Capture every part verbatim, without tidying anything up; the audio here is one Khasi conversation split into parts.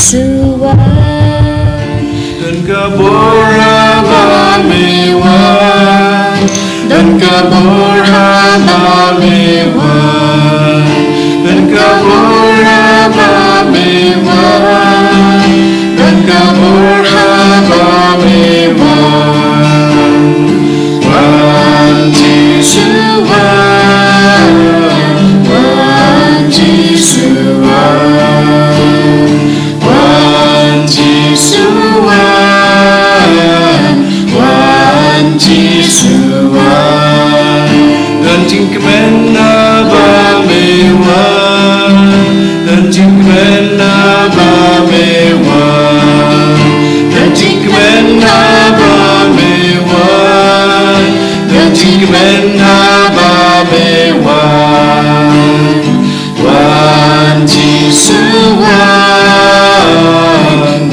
Yeshua. Don ka bor haba me wan, don ka bor haba me wan, don ka bor haba me wan, don ka bor haba me wan. Wan Jisu wan, wan Jisu wan, wan Jisu wan, wan Jisu wan. Don jingkmen haba me wan, don jingkmen haba me wan, don jingkmen haba me wan, don jingkmen haba me wan. Wan Jisu wan,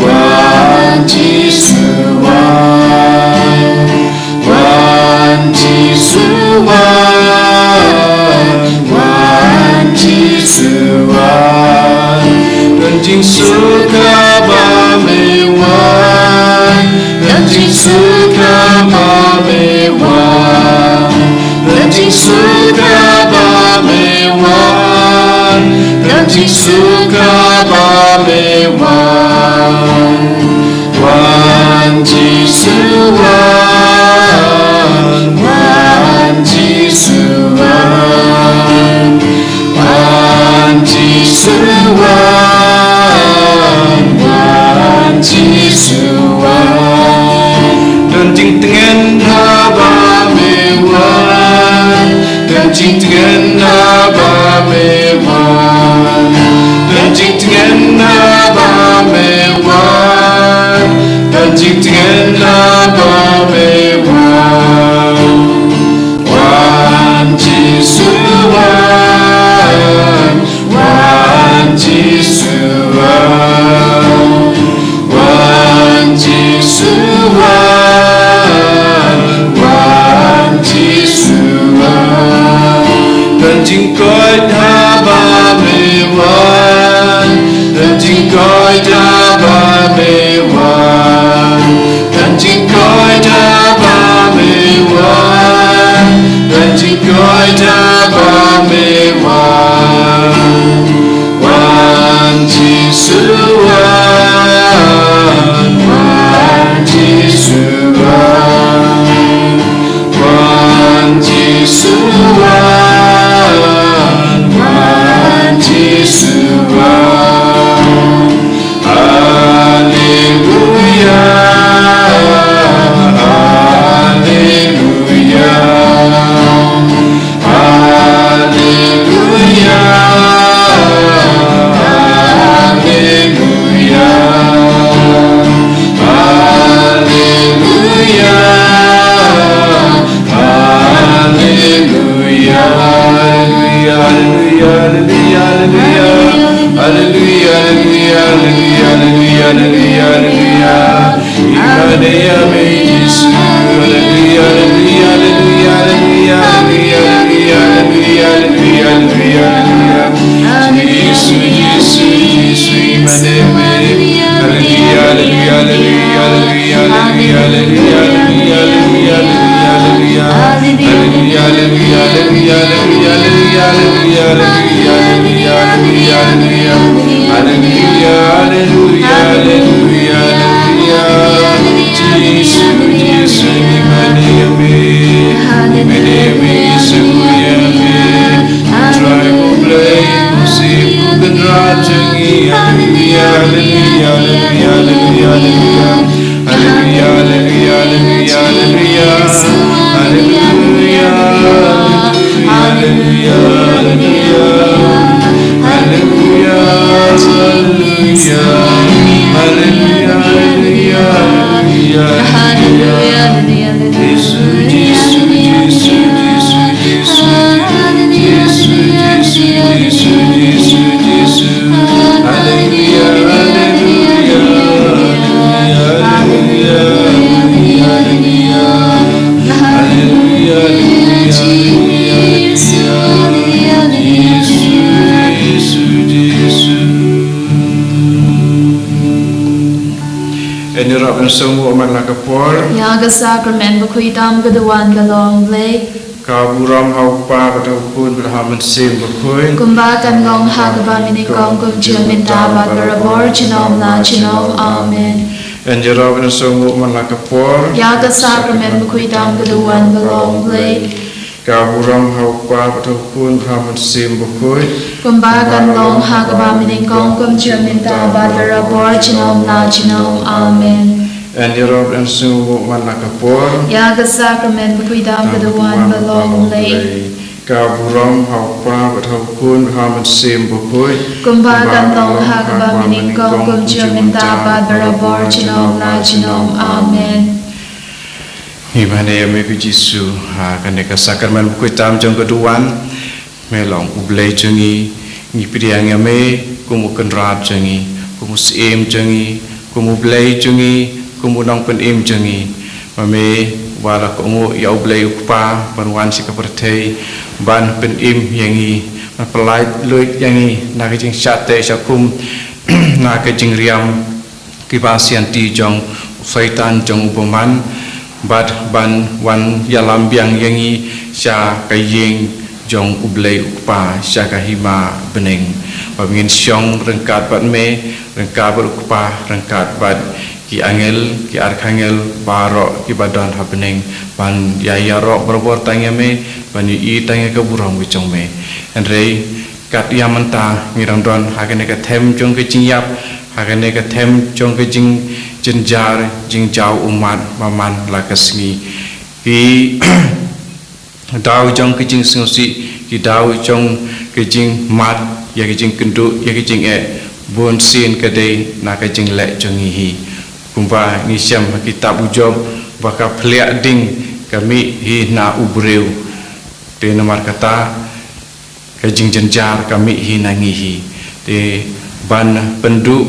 wan Jisu wan, wan Jisu wan, wan Jisu wan. Don jingsuk haba me wan, don jingsuk haba me wan, don jingsuk haba me wan, don jingsuk haba me wan. Wan Jisu wan, wan Jisu wan, wan Jisu wan, wan Jisu wan. Don jingtngen haba me wan, don jingtngen haba me wan, don jingtngen haba me wan, don jingtngen haba me wan. Wan Jisu wan, wan Jisu wan, wan Jisu wan, wan Jisu wan. Don jingkoit haba me wan, don jingkoit haba me wan, don jingkoit haba me wan, don jingkoit haba me wan. Wan Jisu wan, wan Jisu wan, wan Jisu wan, wan Jisu wan. Alleluia, alleluia, alleluia, alleluia, alleluia, alleluia, alleluia, alleluia, alleluia, alleluia, alleluia, alleluia, alleluia. Imane ame Jisu. Alleluia, alleluia, alleluia, alleluia, alleluia, alleluia, alleluia, alleluia. Jisu, Jisu, Jisu, imane ame. Alleluia, alleluia, alleluia, alleluia, alleluia, alleluia, alleluia, alleluia, alleluia. Alleluia, alleluia, alleluia, alleluia, alleluia, alleluia, alleluia, alleluia, alleluia. Alleluia, alleluia, alleluia, alleluia. Jisu, Jisu, imane ame. Imane ame, Jisu ame. Trai U Blei, u Syiem, u Kynrad jong ngi. Alleluia, alleluia, alleluia, alleluia, alleluia. Alleluia, alleluia, alleluia, alleluia. Alleluia, alleluia, alleluia. Alleluia, alleluia, alleluia. Alleluia, alleluia, alleluia. Jisu, Jisu, Jisu, Jisu, Jisu. Jisu, Jisu, Jisu, Jisu, Jisu. Alleluia, alleluia, alleluia, alleluia, alleluia. Alleluia, alleluia, alleluia, alleluia. Yn ïarap yn sngewnguh man la ka por. Ïa ka sakramen bakhuid tam ka duwan ka long Blei. Ka burom ha u Kpa bad ha u Khun bad ha u Mynsiem Bakhuid. Kumba kan long ha kaba mynnyngkong, kum jong mynta bad barabor, junom la junom. Amen. Yn ïarap yn sngewnguh man la ka por. Ïa ka sakramen bakhuid tam ka duwan ka long Blei. Ka burom ha u Kpa bad ha u Khun bad ha u Mynsiem Bakhuid. Kumba kan long ha kaba mynnyngkong, kum jong mynta bad barabor, junom la junom. Amen. Yn ïarap yn sngewnguh man la ka por. Ïa ka sakramen bakhuid tam ka duwan ka long Blei. Ka burom ha u Kpa bad ha u Khun bad ha u Mynsiem Bakhuid. Kumba kan long ha kaba mynnyngkong, kum jong mynta bad barabor, junom la junom. Amen. Ngi bhah ïa me ko Jisu ha kane ka sakramen bakhuid tam jong ka duwan. Me long U Blei jong ngi, ngi pdiang ïa me kum u Kynrad jong ngi, kum u Syiem jong ngi, kum U Blei jong ngi, kum u Nongpynim jong ngi. Ma me uba la kohnguh ïa U Blei U Kpa ban wan sha ka pyrthei ban pynim ïa ngi, ban pyllait luid ïa ngi na ka jingshah teh shah kum, na ka jingriam kiba sianti jong u Soitan jong u bymman, bad ban wan ïalam biang ïa ngi sha ka ïing jong U Blei U Kpa, sha ka hima bneng. Ba ngin shong ryngkat bad me, ryngkat bad U Kpa, ryngkat bad ki angel, ki archangel baroh kiba don ha bneng, ban ïa ïaroh barabor tang ïa me, ban ïohi tang ïa ka burom ka jong me. Hynrei kat ïa mynta ngi dang don ha kane ka them jong ka jingïap, ha kane ka them jong ka jingjynjar, jingjaw ummat man la ka sngi. Ki daw jong ka jingsngewsih, ki daw jong ka jingmad, ïa ka jingkynduh, ïa ka jingeh, bunsien ka dei na ka jingleh jong ngi hi. Kumba ngi shem ha kitab u Job, ba ka phliah ding ka mih hi na u briew. Te namar kata, ka jingjynjar ka mih hi na ngi hi. Te ban pynduh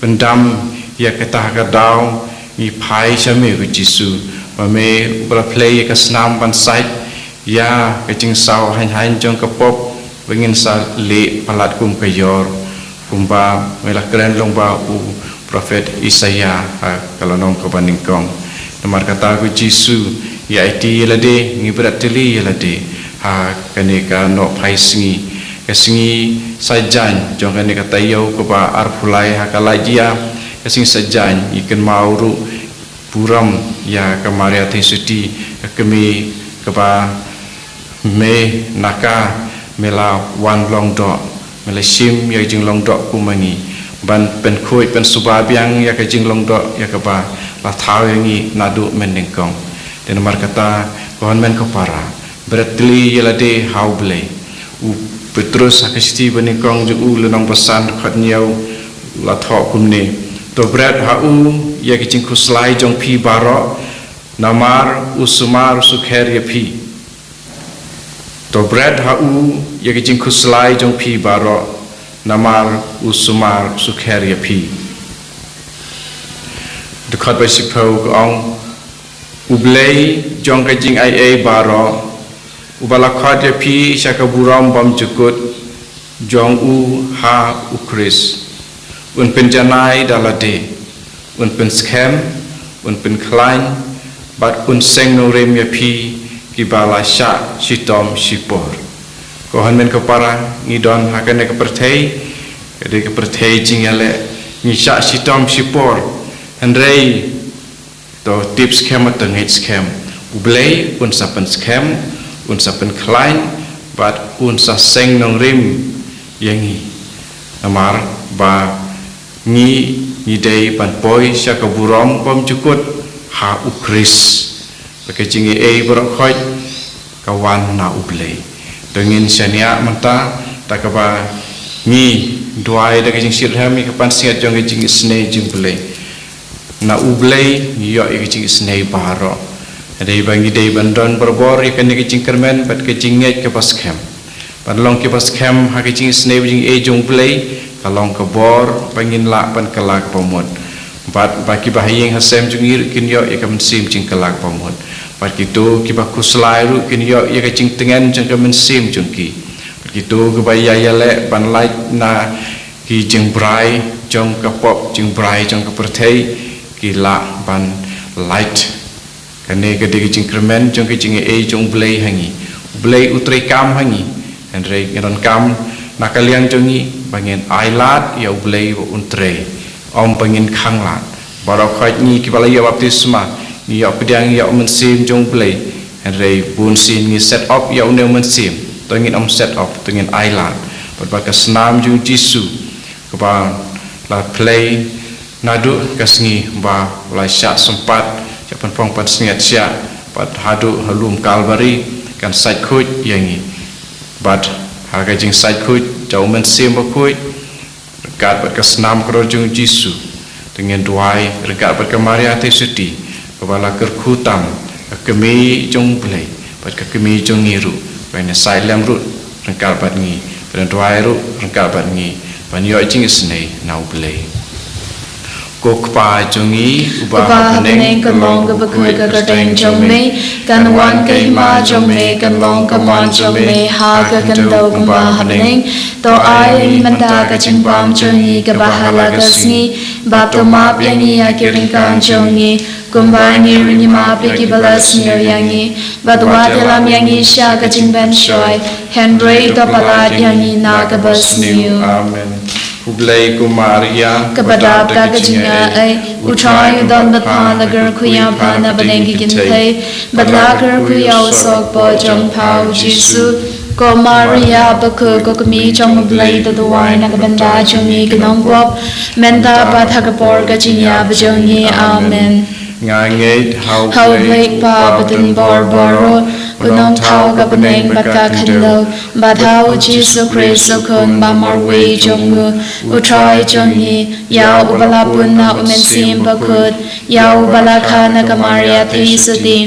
pyndam ïa kata ka daw, ngi phai sha me ko Jisu. Ba me uba la plie ïa ka snam ban sait ïa ka jingsaw hain hain jong ka pop, ba ngin sa leh palat kum ka ïor. Kumba me la kren lyngba u prophet Isaïah ha ka lynnong kaba nyngkong. Namar kata ko Jisu, ïa aiti ïa lade, ngi bret tylli ïa lade ha kane ka nohphai sngi, ka sngi saitjaiñ jong kane ka taïew kaba arphew lai ha ka lait ïa, ka sngi saitjaiñ, ngi kynmaw ruh burom ïa ka Maria Theisotti, ka kmie kaba me na ka me la wan long doh, me la shim ïa ka jinglong doh kum ma ngi, ban pynkhuid, pynsuba biang ïa ka jinglong doh ïa kaba la thaw ïa ngi naduh mynnyngkong. Te namar kata, ko hynmen ko para, bret tylli ïa lade ha U Blei. U Petrus ha ka shithi ba nyngkong jong u, lynnong ba san, dkhot hynñiew, la thoh kumne: To bret ha u ïa ka jingkhuslai jong phi baroh, namar u sumar sukher ïa phi. To bret ha u ïa ka jingkhuslai jong phi baroh, namar u sumar sukher ïa phi. Dkhot ba shiphew ka ong: U Blei jong ka jingaiei baroh, uba la khot ïa phi sha ka burom bymjukut jong u ha U Khrist, un pynjanai da lade, un pynskhem, un pynkhlaiñ, bad un seng nongrim ïa phi kiba la shah shitom shipor. Ko hynmen ko para, ngi don ha kane ka pyrthei, ka dei ka pyrthei jingïaleh, ngi shah shitom shipor. Hynrei to tip skhem, to ngeit skhem, U Blei un sa pynskhem, un sa pynkhlaiñ, bad un sa seng nongrim ïa ngi. Namar ba ngi, ngi dei ban poi sha ka burom bymjukut ha U Khrist. Ba ka jingaiei baroh khoit ka wan na U Blei. To ngin shaniah mynta, da kaba ngi duwai da ka jingshitrhem ïa ka pansngiat jong ka jingisynei jong U Blei. Na U Blei ngi ïoh ïa ka jingisynei baroh. Hynrei ba ngi dei ban don barabor ïa kane ka jingkyrmen bad ka jingngeit kaba skhem. Ban long kiba skhem ha ka jingisynei bad jingaiei jong U Blei, ka long ka bor ba ngin lah ban kylla kaba mut. Bad ba kiba ha ïing ha sem jong ngi ruh kin ïoh ïa ka mynsiem jingkylla kaba mut. Bad kito kiba khuslai ruh kin ïoh ïa ka jingtngen jong ka mynsiem jong ki. Bad kito kiba ïa ïaleh ban lait na ki jingbrai jong ka pop, jingbrai jong ka pyrthei, ki lah ban lait. Kane ka dei ka jingkyrmen jong ka jingaiei jong U Blei ha ngi. U Blei u treikam ha ngi. Hynrei ngi donkam na ka liang jong ngi ba ngin ailad ïa U Blei ba un trei. Ym ba ngin khanglad. Baroh khoit ngi kiba la ïoh baptisma, ngi ïoh pdiang ïa U Mynsiem jong U Blei. Hynrei bun sien ngi set op ïa une U Mynsiem. To ngin ym set op, to ngin ailad. Bad ba ka snam jong U Jisu kaba la plie naduh ka sngi ba la shah sympat, shah pynpong pansngiat shah, bad haduh ha lum Kalbari, kan sait khuid ïa ngi. Bad ha ka jingsait khuid jong U Mynsiem Bakhuid, ryngkat bad ka snam kordor jong U Jisu, to ngin duwai ryngkat bad ka Maria Theisotti, kaba la kyrkhu tam, ka kmie jong U Blei, bad ka kmie jong ngi ruh, ba ngin ïa sait lem ruh ryngkat bad ngi, ban duwai ruh ryngkat bad ngi, ban ïoh jingisynei na U Blei. Ko Kpa jong ngi, uba ha bneng, kan long kaba khuid ka kyrteng jong me, kan wan ka hima jong me, kan long ka mon jong me ha ka khyndew kumba ha bneng. To ai ïa ngi mynta ka jingbam jong ngi kaba ha la ka sngi, bad to map ïa ngi ïa ki ryngkang jong ngi, kumba ngi ruh ngi map ïa kiba la sngewsih ïa ngi. Bad wat ïalam ïa ngi sha ka jingpynshoi, hynrei to palat ïa ngi na kaba sniew. Amen. Khublei ko Maria, kaba dap da ka jingaiei, U Trai u don bad pha, la kyrkhu ïa pha na bneng ki kynthei, bad la kyrkhu ïa u sohpop jong pha U Jisu. Ko Maria bakhuid, ko kmie jong U Blei, to duwai na ka bynta jong ngi ki nongpop, mynta bad ha ka por ka jingïap jong ngi. Amen. Nga ngeit ha U Blei Kpa badonbor baroh, u nongthaw ka bneng bad ka khyndew, bad ha U Jisu Khrist u Khun ba marwei jong u, U Trai jong ngi, ïa uba la pun na U Mynsiem Bakhuid, ïa uba la kha na ka Maria Theisotti,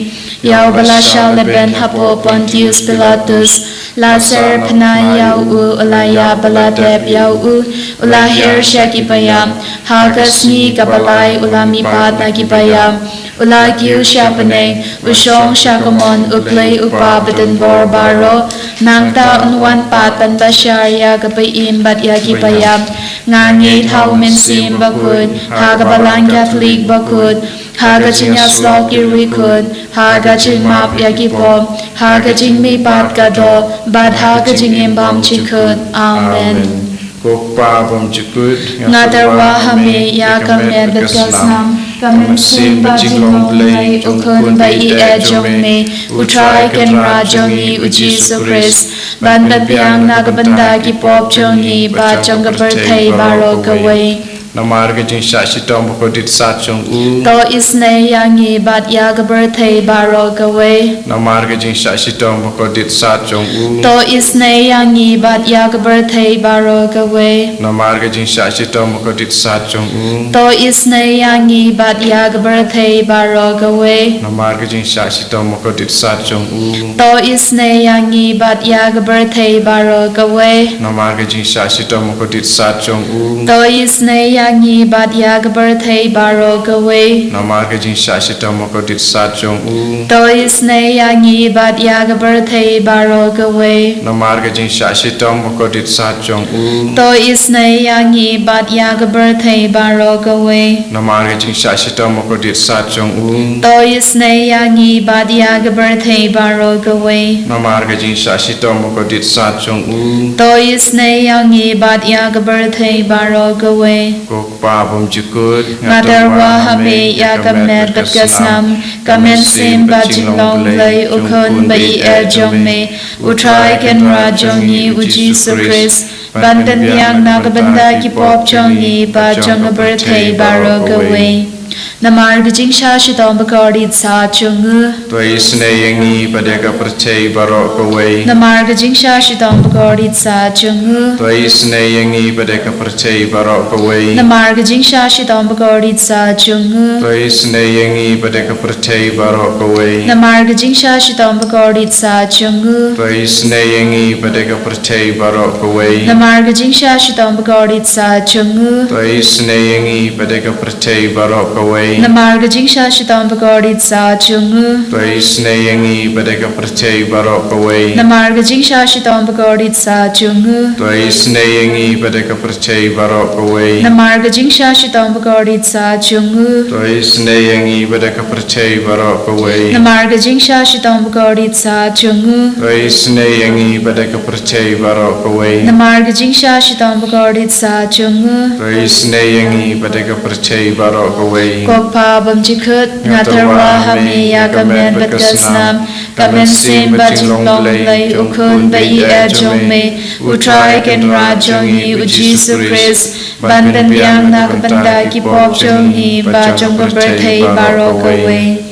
ïa uba la shah leben hapoh Pontius Pilatus, la syrphna ïa u, u la ïap bad la tep ïa u, u la hiar sha ki païap, ha ka sngi kaba lai u la mihpat na ki païap, u la kiew sha bneng, u shong sha ka mon U Blei U Kpa badonbor baroh, nangta un wan pat ban bishar ïa ka ba im bad ïa ki ba ïap. Nga ngeit ha U Mynsiem Bakhuid, ha ka Balang Katholik bakhuid, ha ka jingïasyllok ki riewkhuid, ha ka jingmap ïa ki pop, ha ka jingmihpat ka doh, bad ha ka jingim bymjukut. Amen. Amen. Ko Kpa bymjukut, nga tyrwa ha me ïa ka met bad ka snam, ka mynsiem bad jinglong Blei, U Khun ba ïeit jong me, U Trai Kynrad jong ngi U Jisu Khrist, ban pynbiang na ka bynta ki pop jong ngi bad jong ka pyrthei baroh kawei. Namar ka jingshah shitom bakordit sat jong u, to isynei ïa ngi bad ïa ka pyrthei baroh kawei. Namar ka jingshah shitom bakordit sat jong u, to isynei ïa ngi bad ïa ka pyrthei baroh kawei. Namar ka jingshah shitom bakordit sat jong u, to isynei ïa ngi bad ïa ka pyrthei baroh kawei. Namar ka jingshah shitom bakordit sat jong u, to isynei ïa ngi bad ïa ka pyrthei baroh kawei. Namar ka jingshah shitom bakordit sat jong u, to isynei ïa ngi bad ïa ka pyrthei baroh kawei. Namar ka jingshah shitom bakordit sat jong u, to isynei ïa ngi bad ïa ka pyrthei baroh kawei. Namar ka jingshah shitom bakordit sat jong u, to isynei ïa ngi bad ïa ka pyrthei baroh kawei. Namar ka jingshah shitom bakordit sat jong u, to isynei ïa ngi bad ïa ka pyrthei baroh kawei. Namar ka jingshah shitom bakordit sat jong u, to isynei ïa ngi bad ïa ka pyrthei baroh kawei. Ko Kpa bymjukut, nga tyrwa ha me ïa ka met bad ka snam, ka mynsiem bad jinglong Blei, U Khun ba ïeit jong me, U Trai Kynrad jong ngi U Jisu Khrist, ban pynbiang na ka bynta ki pop jong ngi bad jong ka pyrthei baroh kawei. Namar ka jingshah shitom bakordit sat jong u, to isynei ïa ngi bad ïa ka pyrthei baroh kawei. Namar ka jingshah shitom bakordit sat jong u, to isynei ïa ngi bad ïa ka pyrthei baroh kawei. Namar ka jingshah shitom bakordit sat jong u, to isynei ïa ngi bad ïa ka pyrthei baroh kawei. Namar ka jingshah shitom bakordit sat jong u, to isynei ïa ngi bad ïa ka pyrthei baroh kawei. Namar ka jingshah shitom bakordit sat jong u, to isynei ïa ngi bad ïa ka pyrthei baroh kawei. kawei. Namar ka jingshah shitom bakordit sah jong u. To isynei ïa ngi bad ïa ka pyrthei baroh kawei. Namar ka jingshah shitom bakordit sah jong u. To isynei ïa ngi bad ïa ka pyrthei baroh kawei. Namar ka jingshah shitom bakordit sah jong u. To isynei ïa ngi bad ïa ka pyrthei baroh kawei. Namar ka jingshah shitom bakordit sah jong u. To isynei ïa ngi bad ïa ka pyrthei baroh kawei. Namar ka jingshah shitom bakordit sah jong u. To isynei ïa ngi bad ïa ka pyrthei baroh kawei. Ko Kpa bymjukut, nga tyrwa ha me ïa ka met bad ka snam, ka mynsiem bad jinglong Blei, U Khun ba ïeit jong me, U Trai Kynrad jong ngi, U Jisu Khrist, ban pynbiang na ka bynta ki pop jong ngi bad jong ka pyrthei baroh kawei.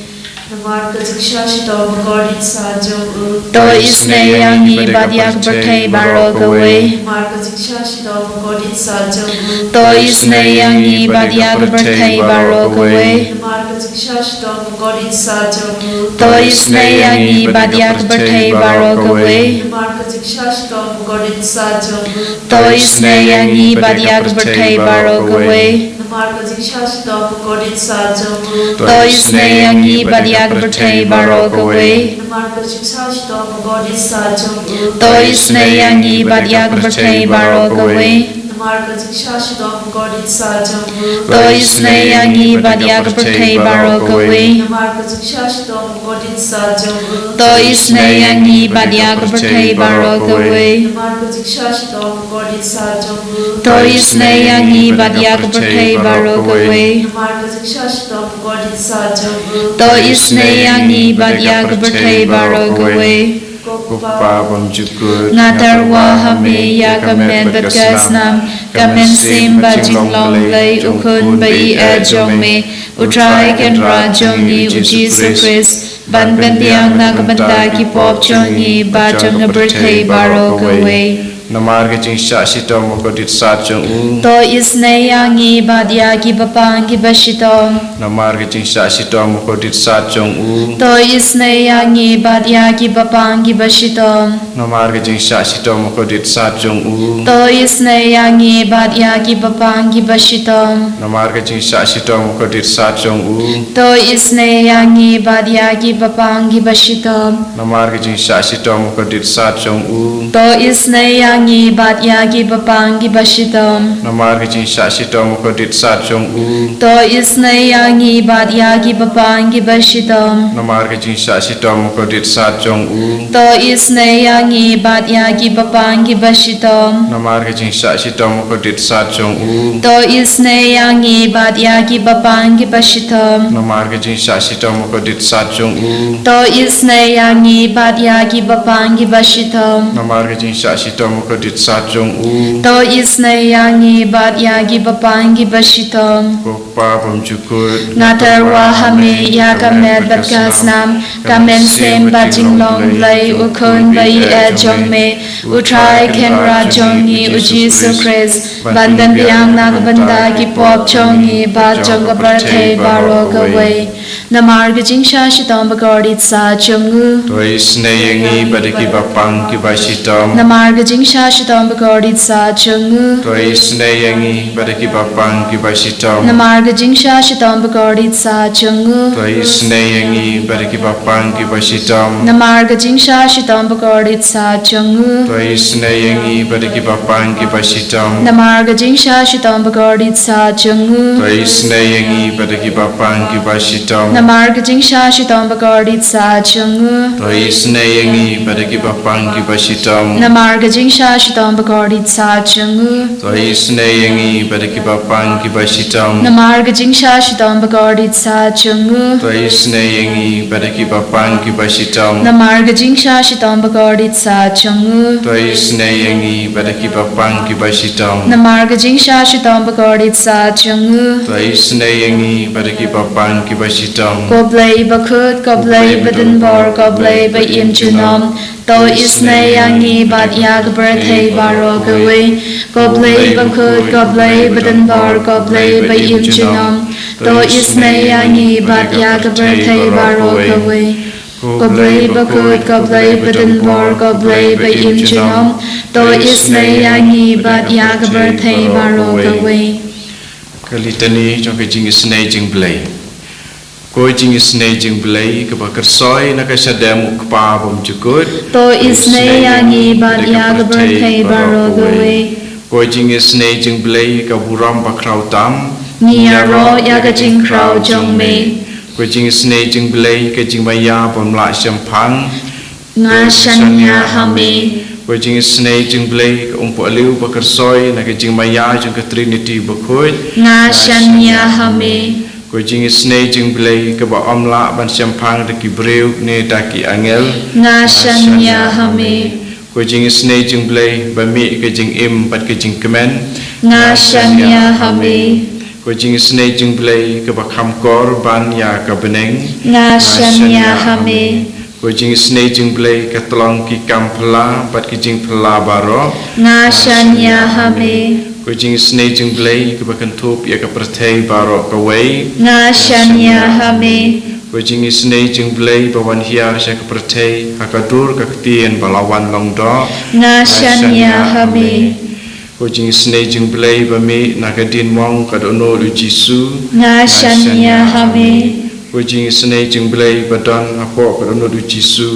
Namar ka jingshah shitom bakordit sah jong u. To isynei ïa ngi bad ïa ka pyrthei baroh kawei. Namar ka jingshah shitom bakordit sah jong u. To isynei ïa ngi bad ïa ka pyrthei baroh kawei. Namar ka jingshah shitom bakordit sah jong u. To isynei ïa ngi bad ïa ka pyrthei baroh kawei. Namar ka jingshah shitom bakordit sah jong u. To isynei ïa ngi bad ïa ka pyrthei baroh kawei. Namar ka jingshah shitom bakordit sah jong u. To isynei ïa ngi bad ïa ka pyrthei baroh kawei. Namar ka jingshah shitom bakordit sah jong u. To isynei ïa ngi bad ïa ka pyrthei baroh kawei. Namar ka jingshah shitom bakordit sah jong u. To isynei ïa ngi bad ïa ka pyrthei baroh kawei. Namar ka jingshah shitom bakordit sah jong u. To isynei ïa ngi bad ïa ka pyrthei baroh kawei. Namar ka jingshah shitom bakordit sah jong u. To isynei ïa ngi bad ïa ka pyrthei baroh kawei. Namar ka jingshah shitom bakordit sah jong u. To isynei ïa ngi bad ïa ka pyrthei baroh kawei. Ko Kpa bymjukut, nga tyrwa ha me ïa ka met bad ka snam, ka mynsiem bad jinglong Blei, U Khun ba ïeit jong me, U Trai Kynrad jong ngi, U Jisu Khrist, ban pynbiang na ka bynta ki pop jong ngi bad jong ka pyrthei baroh kawei. Namar ka jingshah shitom bakordit sah jong u. To isynei ïa ngi bad ïa kiba pang kiba shitom. Namar ka jingshah shitom bakordit sah jong u. To isynei ïa ngi bad ïa kiba pang kiba shitom. Namar ka jingshah shitom bakordit sah jong u. To isynei ïa ngi bad ïa kiba pang kiba shitom. Namar ka jingshah shitom bakordit sah jong u. To isynei ïa ngi bad ïa kiba pang kiba shitom. Namar ka jingshah shitom bakordit sah jong u. To isynei ïa ngi bad ïa kiba pang kiba shitom. Namar ka jingshah shitom bakordit sah jong u. To isynei ïa ngi bad ïa kiba pang kiba shitom. Namar ka jingshah shitom bakordit sah jong u. To isynei ïa ngi bad ïa kiba pang kiba shitom. Namar ka jingshah shitom bakordit sah jong u. To isynei ïa ngi bad ïa kiba pang kiba shitom. Namar ka jingshah shitom bakordit sah jong u. To isynei ïa ngi bad ïa kiba pang kiba shitom. Namar ka jingshah shitom bakordit sah jong u. To isynei ïa ngi bad ïa kiba pang kiba shitom. Ko Kpa bymjukut, nga tyrwa ha me ïa ka met bad ka snam, ka mynsiem bad jinglong Blei, U Khun ba ïeit jong me, U Trai Kynrad jong ngi, U Jisu Khrist, ban pynbiang na ka bynta ki pop jong ngi bad jong ka pyrthei baroh kawei. Namar ka jingshah shitom bakordit sah jong u. To isynei ïa ngi bad ïa kiba pang kiba shitom. Namar ka jingshah shitom bakordit sah jong u. To isynei ïa ngi bad ïa kiba pang kiba shitom. Namar ka jingshah shitom bakordit sah jong u. To isynei ïa ngi bad ïa kiba pang kiba shitom. Namar ka jingshah shitom bakordit sah jong u. To isynei ïa ngi bad ïa kiba pang kiba shitom. Namar ka jingshah shitom bakordit sah jong u. To isynei ïa ngi bad ïa kiba pang kiba shitom. Namar ka jingshah shitom bakordit sah jong u. To isynei ïa ngi bad ïa kiba pang kiba shitom. Namar ka jingshah shitom bakordit sah jong u. To isynei ïa ngi bad ïa kiba pang kiba shitom. Namar ka jingshah shitom bakordit sah jong u. To isynei ïa ngi bad ïa kiba pang kiba shitom. Namar ka jingshah shitom bakordit sah jong u. To isynei ïa ngi bad ïa kiba pang kiba shitom. Namar ka jingshah shitom bakordit sah jong u. To isynei ïa ngi bad ïa kiba pang kiba shitom. Ko Blei bakhuid, ko Blei badonbor, ko Blei ba im junom. To isynei ïa ngi bad ïa ka pyrthei baroh kawei. Ko Blei bakhuid, ko Blei badonbor, ko Blei ba im junom. To isynei ïa ngi bad ïa ka pyrthei baroh kawei. Ko Blei bakhuid, ko Blei badonbor, ko Blei ba im junom. To isynei ïa ngi bad ïa ka pyrthei baroh kawei. Ka litani jong ka jingisynei jingblei. Ko jingisynei jingblei kaba kyrsoi na ka shadem u Kpa bymjukut. To isynei ïa ngi bad ïa ka pyrthei baroh kawei. Ko jingisynei jingblei ka burom bakhraw tam. Ngi ïaroh ïa ka jingkhraw jong me. Ko jingisynei jingblei ka jingmaïa bym lah shemphang. Nga shaniah ha me. Ko jingisynei jingblei ka umpohliew bakyrsoi na ka jingmaïa jong ka Trinity bakhuid. Nga shaniah ha me. Ko jingisynei jingblei kaba ym lah ban shemphang da ki briew ne da ki angel. Nga shaniah ha me. Ko jingisynei jingblei ba mih ka jingim bad ka jingkmen. Nga shaniah ha me. Ko jingisynei jingblei kaba kham kor ban ïa ka bneng. Nga shaniah ha me. Ko jingisynei jingblei ka tlong ki kam phylla bad ki jingphylla baroh. Nga shaniah ha me. Ko jingisynei jingblei kaba kynthup ïa ka pyrthei baroh kawei. Nga shaniah ha me. Ko jingisynei jingblei ba wan hiar sha ka pyrthei ha ka dur ka ktien ba la wan long doh. Nga shaniah ha me. Ko jingisynei jingblei ba mih na ka diengmong ka dohnud u Jisu. Nga shaniah ha me. Ko jingisynei jingblei ba don hapoh ka dohnud u Jisu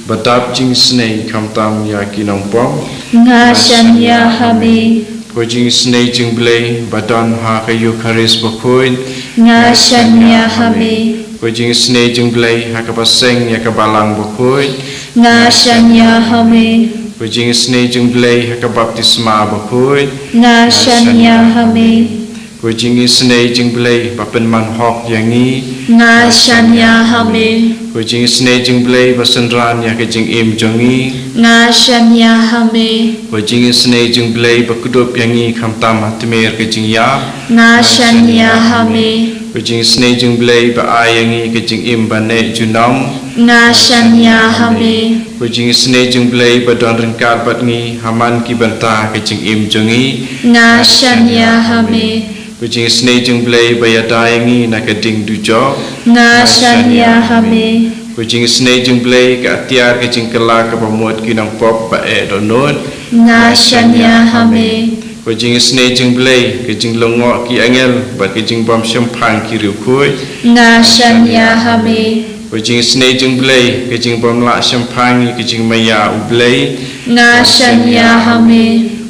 ba dap jingisynei khamtam ïa ki nongpop. Nga shaniah ha me. Ko jingisynei jingblei ba don ha ka Eukharist bakhuid. Nga shaniah ha me. Ko jingisynei jingblei ha kaba seng ïa ka balang bakhuid. Nga shaniah ha me. Ko jingisynei jingblei ha ka baptisma bakhuid. Nga shaniah ha me. Ko jingisynei jingblei ba pynman hok ïa ngi. Nga shaniah ha me. Ko jingisynei jingblei ba synran ïa ka jingim jong ngi. Nga shaniah ha me. Ko jingisynei jingblei ba kdup ïa ngi khamtam ha tmier ka jingïap. Nga shaniah ha me. Ko jingisynei jingblei ba ai ïa ngi ka jingim ba neh junom. Nga shaniah ha me. Ko jingisynei jingblei ba don ryngkat bad ngi ha man ki bynta ka jingim jong ngi. Nga shaniah ha me. Ko jingisynei jingblei ba ïada ïa ngi na ka ding dujok. Nga shaniah ha me. Ko jingisynei jingblei ka atiar ka jingkylla kaba mut ki nongpop ba eh dohnud. Nga shaniah ha me. Ko jingisynei jingblei ka jinglyngngoh ki angel bad ka jingbym shemphang ki riewkhuid. Nga shaniah ha me. Ko jingisynei jingblei ka jingbym lah shemphang ïa ka jingmaïa u Blei. Nga shaniah ha me.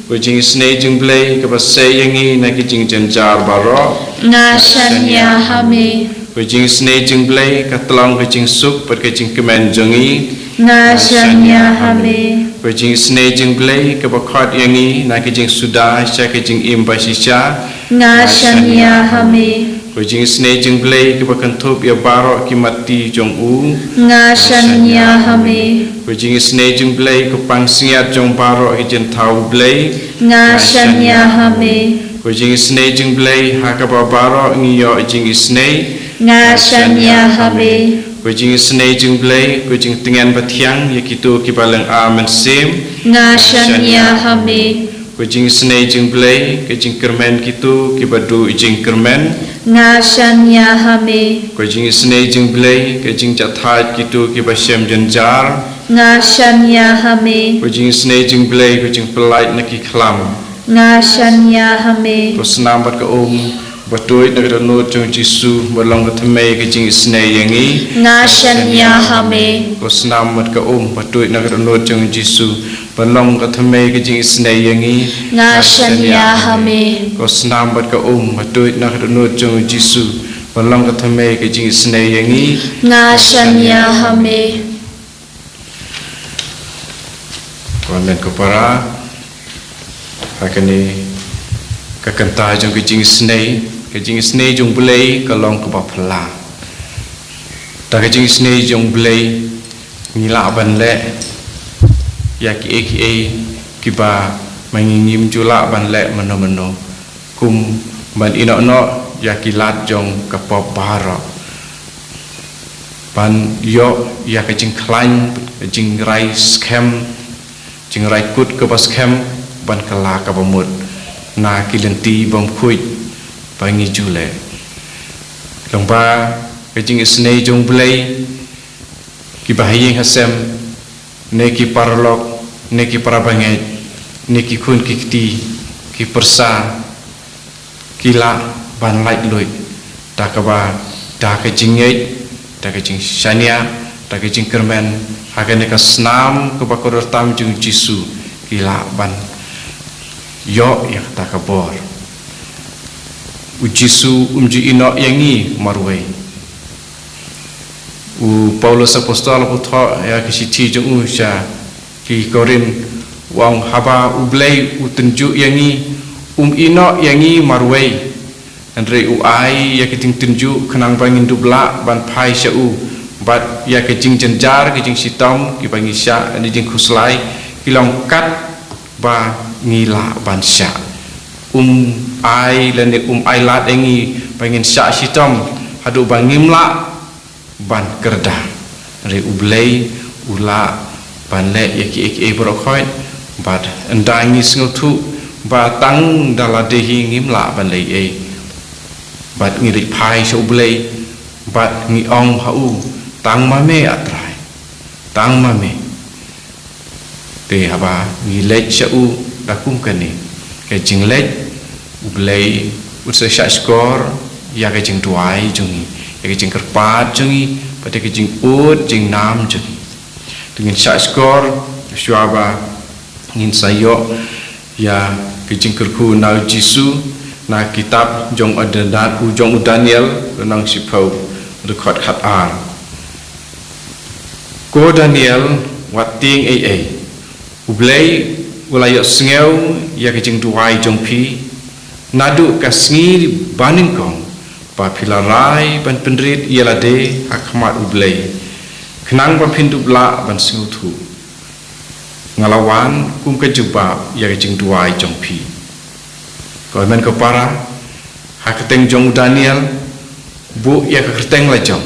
Ko jingisynei jingblei kaba sei ïa ngi na ki jingjynjar baroh. Nga shaniah ha me. Ko jingisynei jingblei ka tlong ka jingsuk bad ka jingkmen jong ngi. Nga shaniah ha me. Ko jingisynei jingblei kaba khot ïa ngi na ka jingsuda sha ka jingim ba shisha. Nga shaniah ha me. Ko jingisynei jingblei kaba kynthup ïa baroh ki matti jong u. Nga shaniah ha me. Ko jingisynei jingblei ka pansngiat jong baroh ki jingthaw u Blei. Nga shaniah ha me. Ko jingisynei jingblei ha kaba baroh ngi ïoh jingisynei. Nga shaniah ha me. Ko jingisynei jingblei ka jingtngen bathiang ïa kito kiba lynga mynsiem. Nga shaniah ha me. Ko jingisynei jingblei ka jingkyrmen kito kiba duh jingkyrmen. Nga shaniah ha me. Ko jingisynei jingblei ka jingjahthait kito kiba shem jynjar. Nga shaniah ha me. Ko jingisynei jingblei ka jingpyllait na ki khlam. Nga shaniah ha me. Ko snam bad ka um ba tuid na ka dohnud jong u Jisu ba long ka thymmei ka jingisynei ïa ngi. Nga shaniah ha me. Ko snam bad ka um ba tuid na ka dohnud jong u Jisu ba long ka thymmei ka jingisynei ïa ngi. Nga shaniah ha me. Ko snam bad ka um ba tuid na ka dohnud jong u Jisu ba long ka thymmei ka jingisynei ïa ngi. Nga shaniah ha me. Ko hynmen ko para, ha kane ka kynta jong ka jingisynei, ka jingisynei jong u Blei ka long kaba phylla. Da ka jingisynei jong u Blei ngi lah ban leh ïa kiei kiei kiba ma ngi ngim ju lah ban leh mano mano, kum ban ïeh noh noh ïa ki lad jong ka pop baroh, ban ïoh ïa ka jingkhlaiñ, ka jingrai skhem, jingrai kut kaba skhem, ban kylla kaba mut na ki lynti bymkhuid ba ngi ju leh. Lyngba ka jingisynei jong u Blei, kiba ha ïing ha sem, ne ki paralok, ne ki para bangeit, ne ki khun ki kti, ki pyrsa, ki lah ban laitluid da kaba, da ka jingngeit, da ka jingshaniah, da ka jingkyrmen ha kane ka snam kaba kordor tam jong u Jisu, ki lah ban ïoh ïa kata ka bor. U Jisu um ju ïehnoh ïa ngi marwei. U Paulus Apostol u thoh ïa ka shithi jong u sha ki Korinth, u ong, haba U Blei u tynjuh ïa ngi, um ïehnoh ïa ngi marwei. Hynrei u ai ïa ka jingtynjuh khnang ba ngin dup lah ban phai sha u, bad ïa ka jingjynjar, ka jingshitom kiba ngi shah, ka jingkhuslai, ki long kat ba ngi lah ban shah. Um ai lane um ai lad ïa ngi ba ngin shah shitom haduh ba ngim lah ban kyrda. Hynrei U Blei u lah ban leh ïa kiei kiei baroh khoit, bad ynda ngi sngewthuh ba tang da lade hi ngim lah ban leh ei, bad ngi leit phai sha U Blei, bad ngi ong ha u, tang ma me, A Trai, tang ma me. Te haba ngi leit sha u da kum kane ka jingleit, U Blei un sa shahshkor ïa ka jingduwai jong ngi, ïa ka jingkyrpad jong ngi, bad ïa ka jingud jingnam jong ngi. Te ngin shahshkor shuwa ba ngin sa ïoh ïa ka jingkyrkhu na u Jisu na kitab jong u Da-, u jong u Daniel, lynnong shiphew, dkhot khatar. Ko Daniel, wat tieng ei ei. U Blei u la ïohsngew ïa ka jingduwai jong phi naduh ka sngi banyngkong ba phi la rai ban pynrit ïa lade ha khmat U Blei, khnang ba phin dup lah ban sngewthuh. Nga la wan kum ka jubab ïa ka jingduwai jong phi. Ko hynmen ko para, ha ka kyrteng jong u Daniel, buh ïa ka kyrteng la jong.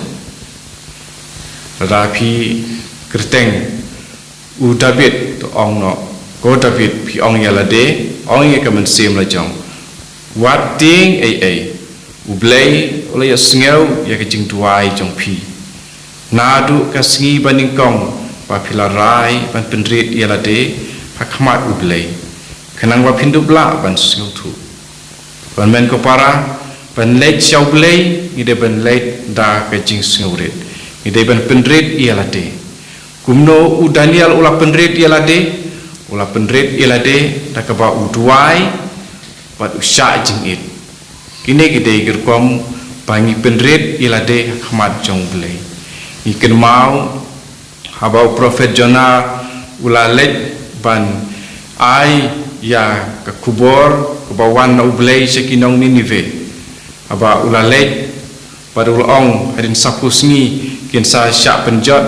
Lada phi kyrteng u David, to ong noh, ko David, phi ong ïa lade, ong ïa ka mynsiem la jong, wat tieng ei ei. U Blei u la ïohsngew ïa ka jingduwai jong phi naduh ka sngi banyngkong ba phi la rai ban pynrit ïa lade ha khmat U Blei, khnang ba phin dup lah ban sngewthuh. Ko hynmen ko para, ban leit sha U Blei ngi dei ban leit da ka jingsngewrit, ngi dei ban pynrit ïa lade. Kumno u Daniel u la pynrit ïa lade? U la pynrit ïa lade da kaba u duwai bad u shah jingit. Kine ki dei ki rukom ba ngi pynrit ïa lade ha khmat jong U Blei. Ngi kynmaw haba u prophet Jonah u la leit ban ai ïa ka khubor kaba wan na U Blei sha ki nong Ninive. Haba u la leit bad u la ong, hadien saphew sngi kin sa shah pynjot.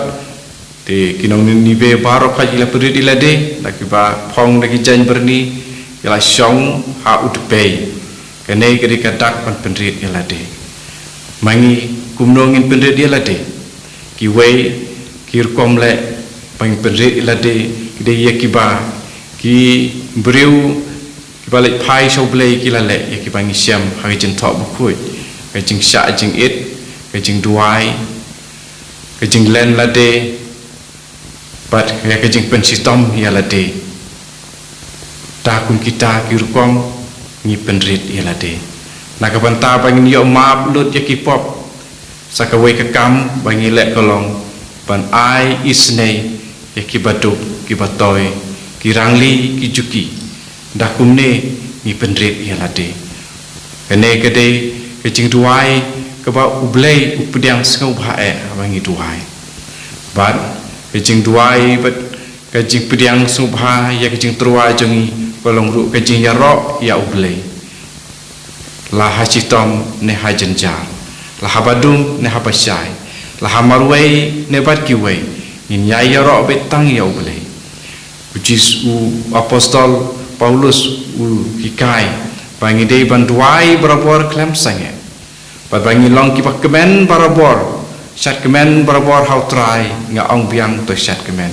Te ki nong Ninive baroh ka ki la pynrit ïa lade, da kiba phong da ki jaiñ byrni, ki la shong ha u dpei. Kane ka dei ka dak ban pynrit ïa lade. Ma ngi kumno ngin pynrit ïa lade? Kiwei ki rukom leh ba ngin pynrit ïa lade ki dei ïa kiba ki briew kiba leit phai sha U Blei ki la leh, ïa kiba ngi shem ha ka Jingthoh Bakhuid, ka jingshah jingit, ka jingduwai, ka jinglen lade, bad ïa ka jingpynshitom ïa lade. Da kum kita ki rukom ngi pynrit ïa lade. Na ka bynta ba ngin ïoh map lut ïa ki pop, sa kawei ka kam ba ngi leh ka long ban ai isynei ïa kiba duk, kiba toi, ki rangli, ki juki. Da kumne ngi pynrit ïa lade. Kane ka dei ka jingduwai kaba U Blei u pdiang sngewbha eh haba ngi duwai. Bad ka jingduwai bad ka jingpdiang sngewbha ïa ka jingtyrwa jong ngi ka long ruh ka jingïaroh ïa U Blei. La ha shitom ne ha jynjar, la haba dum ne haba shai, la ha marwei ne bad kiwei, ngin ïai ïaroh beit tang ïa U Blei. U Jis-, u Apostol Paulus u hikai ba ngi dei ban duwai barabor khlem sangeh, bad ba ngi long kiba kmen barabor, shad kmen barabor ha U Trai, nga ong biang to shad kmen.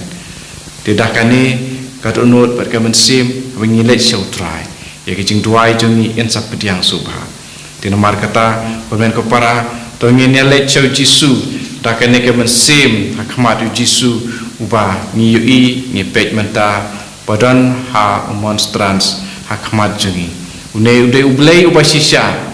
Te da kane ka dohnud bad ka mynsiem ba ngi leit sha U Trai, ïa ka jingduwai jong ngi yn sa pdiang sngewbha. Te namar kata, ko hynmen ko para, to ngin ïa leit sha U Jisu da kane ka mynsiem ha khmat U Jisu, uba ngi ïohi, ngi peit mynta ba don ha u monstrance ha khmat jong ngi. Une u dei U Blei uba shisha.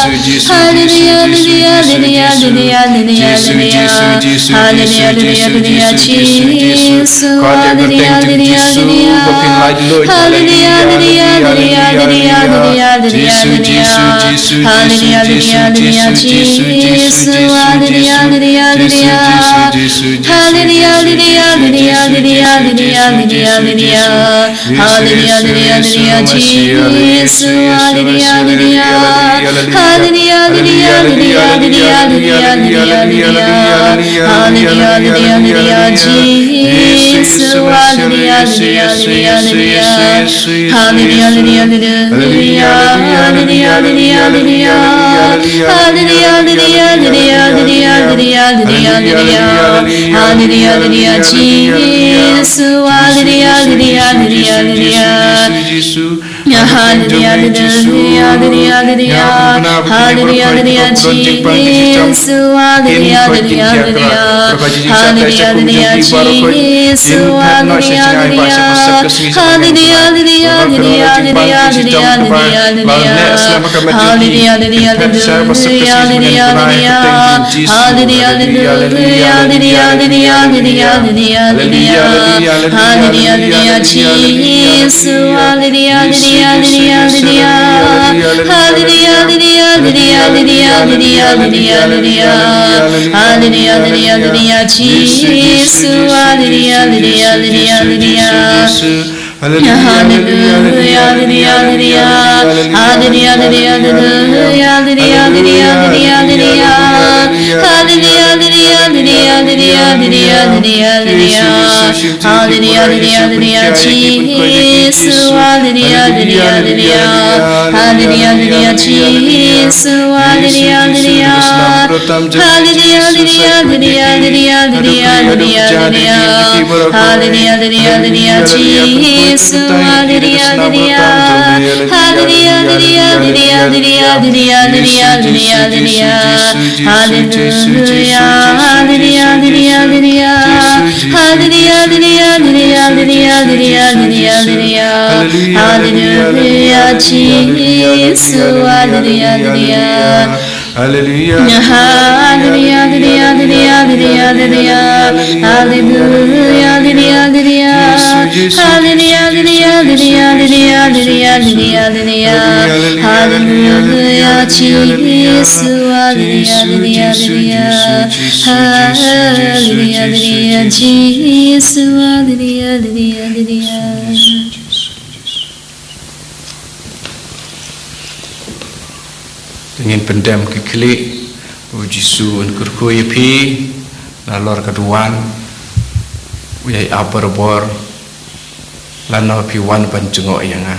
Hallelujah, hallelujah, hallelujah, hallelujah, hallelujah. Hallelujah, hallelujah, hallelujah, Jisu. Hallelujah, hallelujah, hallelujah, hallelujah, hallelujah, hallelujah, hallelujah, hallelujah. Hallelujah, hallelujah, Jisu. Hallelujah, hallelujah, hallelujah, hallelujah, hallelujah, hallelujah. Hallelujah, hallelujah, hallelujah, Jisu. Hallelujah, hallelujah. Hallelujah, hallelujah, hallelujah, hallelujah, hallelujah, hallelujah. Hallelujah, hallelujah, hallelujah, Jisu. Hallelujah, hallelujah, hallelujah, hallelujah. Hallelujah, hallelujah, hallelujah, hallelujah, hallelujah, hallelujah. Hallelujah, hallelujah, hallelujah, hallelujah, hallelujah, hallelujah. Hallelujah, hallelujah, Jisu. Hallelujah, hallelujah, hallelujah, hallelujah. Hallelujah, hallelujah, hallelujah, hallelujah. Hallelujah, hallelujah, Jisu. Hallelujah, hallelujah, hallelujah. Hallelujah, hallelujah, Jisu. Hallelujah, hallelujah. Hallelujah, hallelujah, hallelujah, hallelujah, hallelujah, hallelujah. Hallelujah, hallelujah, hallelujah, hallelujah. Hallelujah, hallelujah, hallelujah, hallelujah, hallelujah, hallelujah, hallelujah. Hallelujah, hallelujah, Jisu. Hallelujah, hallelujah, hallelujah, hallelujah. Hallelujah, hallelujah, hallelujah, hallelujah, hallelujah, hallelujah. Hallelujah, hallelujah, hallelujah, Jisu. Hallelujah, hallelujah, hallelujah, hallelujah. Hallelujah, hallelujah, hallelujah, hallelujah. Hallelujah, hallelujah, hallelujah, hallelujah, hallelujah, hallelujah. Hallelujah, hallelujah, hallelujah, hallelujah, hallelujah, hallelujah. Hallelujah, hallelujah, hallelujah, Jisu. Hallelujah, hallelujah, hallelujah. Hallelujah, hallelujah, Jisu. Hallelujah, hallelujah. Hallelujah, hallelujah, hallelujah, hallelujah, hallelujah, hallelujah. Hallelujah, hallelujah, hallelujah, Jisu. Hallelujah, hallelujah. Hallelujah, hallelujah, hallelujah, hallelujah, hallelujah, hallelujah. Hallelujah, hallelujah, hallelujah, hallelujah. Hallelujah, hallelujah, hallelujah, hallelujah, hallelujah. Hallelujah, Jisu. Hallelujah, hallelujah. Hallelujah, hallelujah, hallelujah, hallelujah, hallelujah. Hallelujah, hallelujah, hallelujah. Hallelujah, hallelujah, Hallelujah, hallelujah, hallelujah, Jisu, hallelujah, hallelujah, hallelujah, hallelujah, Jisu, hallelujah, hallelujah, hallelujah. Te ngin pyndem ki khlieh, u Jisu un kyrkhu ïa phi, nalor ka duwan, u ïai ap barabor, lano phi wan ban jngoh ïa nga,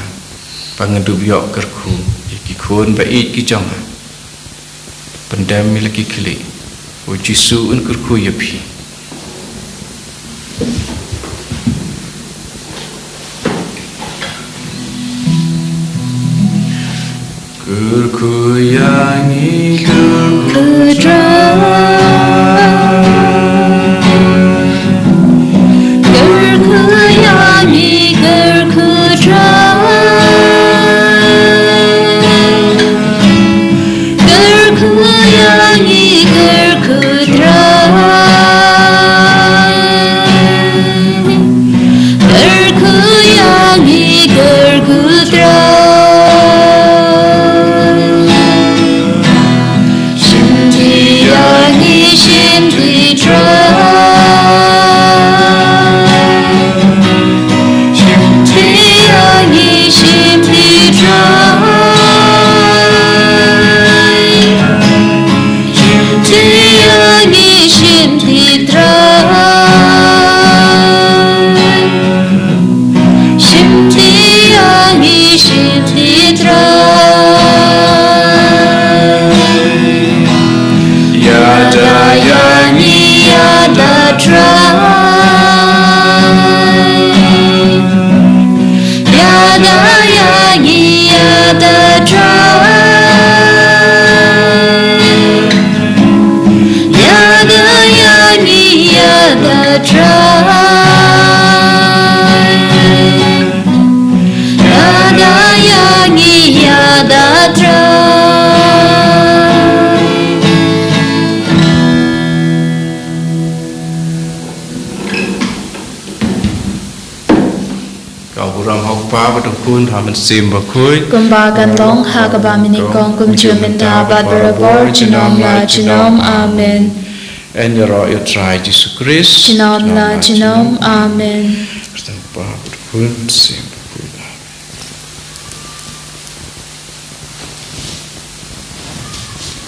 ba ngan dup ïoh kyrkhu ïa ki khun ba ïeit ki jong nga. Pyndem ïa la ki khlieh, u Jisu un kyrkhu ïa phi. Kyrkhu ïa ngi, kyrkhu Trai. Kyrkhu ïa ngi, kyrkhu Trai. Kyrkhu ïa ngi, kyrkhu Trai. Kyrkhu ïa ngi, kyrkhu Trai. Shim ti ïa ngi, shim ti Trai. Shim ti ïa ngi, shim ti Trai. Shim ti ïa ngi, shim ti Trai. Shim ti ïa ngi, shim ti Trai. Ïada ïa ngi, ïada Trai. Ïada ïa ngi, ïada Trai. Ïada ïa ngi, ïada Trai. Ïada ïa ngi, ïada Trai. Ka burom ha u Kpa bad u Khun bad u Mynsiem Bakhuid. Kumba kan long ha kaba mynnyngkong, kumjuh mynta bad barabor, junom la junom. Amen. Yn ïaroh ïa u Trai Jisu Khrist. Junom la junom. Amen. Kyrteng u Kpa bad u Khun bad u Mynsiem.